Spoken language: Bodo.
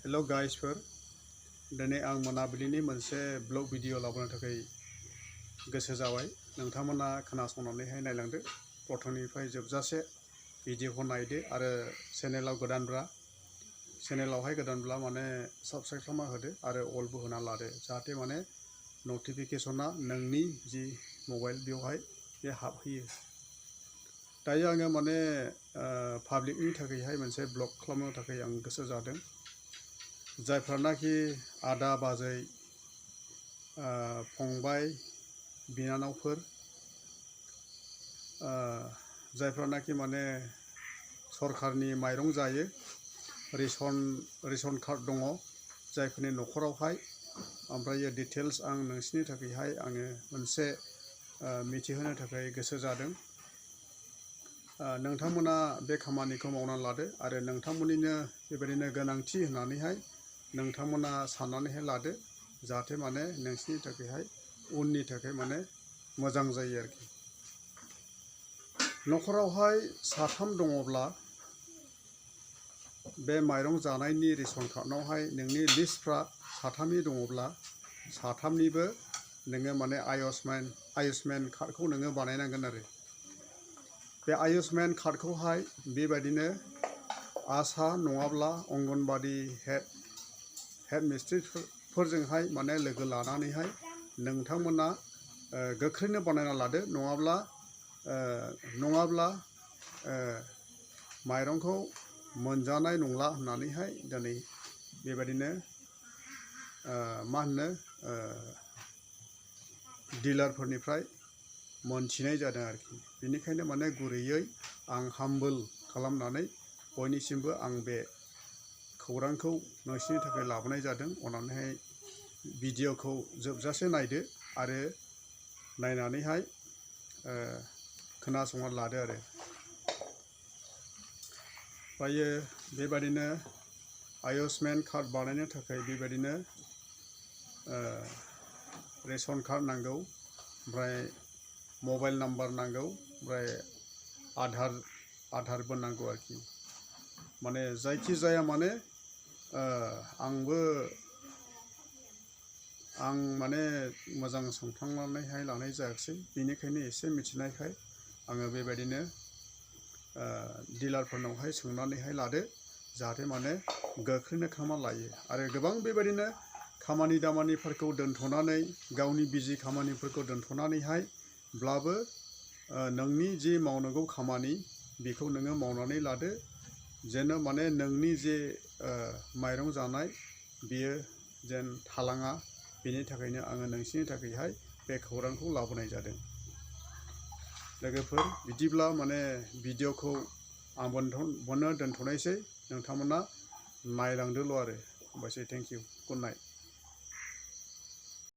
हेलो गाइसफोर दिनै आं मोनाबिलिनि मोनसे ब्लग भिडिअ लाबोनो थाखाय गोसो जाबाय। नोंथांमोना खोनासंनानैहाय नायलांदो प्रथमनिफ्राय जोबजासे भिडिअखौ नायदो आरो चेनेलावहाय गोदानब्ला माने साबस्क्राइब खालामना होदो आरो अलबो होना लादो जाहाथे माने नटिफिकेसना नोंनि जि मबाइल बेवहाय बे हाबहैयो। दायो आङो माने पाब्लिकनि थाखायहाय मोनसे ब्लग खालामनो थाखाय आं गोसो जादों। जायफ्रानाखि आदा बाजै फंबाय बिनानावफोर जायफ्रानाखि माने सरकारनि माइरं जायो, रेशन कार्ड दङ जायफोरनि न'खरावहाय, ओमफ्राय डिटेल्स आं नोंसिनि थाखायहाय आङो मोनसे मिथिहोनो थाखाय गोसो जादों। नोंथांमोना बे खामानिखौ मावना लादो आरो नोंथांमोननिनो बेबायदिनो गोनांथि होननानैहाय नोंथांमोना साननानैहाय लादो जाहाथे माने नोंसिनि थाखायहाय उननि थाखाय माने मोजां जायो आरोखि। न'खरावहाय साथाम दङब्ला बे माइरं जानायनि रेशन कार्डनावहाय नोंनि लिस्टफ्रा साथामनि दङब्ला साथामनिबो नोङो माने आयुष्मान कार्डखौ नोङो बानायनांगोन आरो। बे आयुष्मान कार्डखौहाय बेबायदिनो आशा नङाब्ला अंगनबादि हेड मिस्ट्रिफोरजोंहाय माने लोगो लानानैहाय नोंथांमोना गोख्रैनो बानायना लादो, नङाब्ला माइरंखौ मोनजानाय नंला होननानैहाय दिनै बेबायदिनो मा होनो डिलारफोरनिफ्राय मोनथिनाय जादों आरोखि। बेनिखायनो माने गुरैयै आं हाम्बोल खालामनानै बयनिसिमबो आं बे खौरांखौ नोंसिनि थाखाय लाबोनाय जादों। अननानैहाय भिडिअखौ जोबजासे नायदो आरो नायनानैहाय खोनासंना लादो आरो। ओमफ्रायो बेबायदिनो आयुष्मान कार्ड बानायनो थाखाय बेबायदिनो रेशन कार्ड नांगौ, ओमफ्राय मबाइल नाम्बार नांगौ, ओमफ्राय आधारबो नांगौ आरोखि। माने जायखिजाया माने आं माने मोजां सोंखांनानैहाय लानाय जायाखिसै, बेनिखायनो एसे मिथिनायखाय आङो बेबायदिनो डिलारफोरनावहाय सोंनानैहाय लादो जाहाथे माने गोख्रैनो खालामना लायो। आरो गोबां बेबायदिनो खामानि दामानिफोरखौ दोनथ'नानै गावनि बिजि खामानिफोरखौ दोनथ'नानैहायब्लाबो नोंनि जि मावनांगौ खामानि बेखौ नोङो मावनानै लादो जेन' माने नोंनि जे माइरं जानाय बियो जेन थालाङा। बेनि थाखायनो आङो नोंसिनि थाखायहाय बे खौरांखौ लाबोनाय जादों। लोगोफोर बिदिब्ला माने भिडिअखौ आं दोनथ'नायसै, नोंथांमोना नायलांदोल' आरो। हामबायसै, थेंक इउ, गुड नाइट।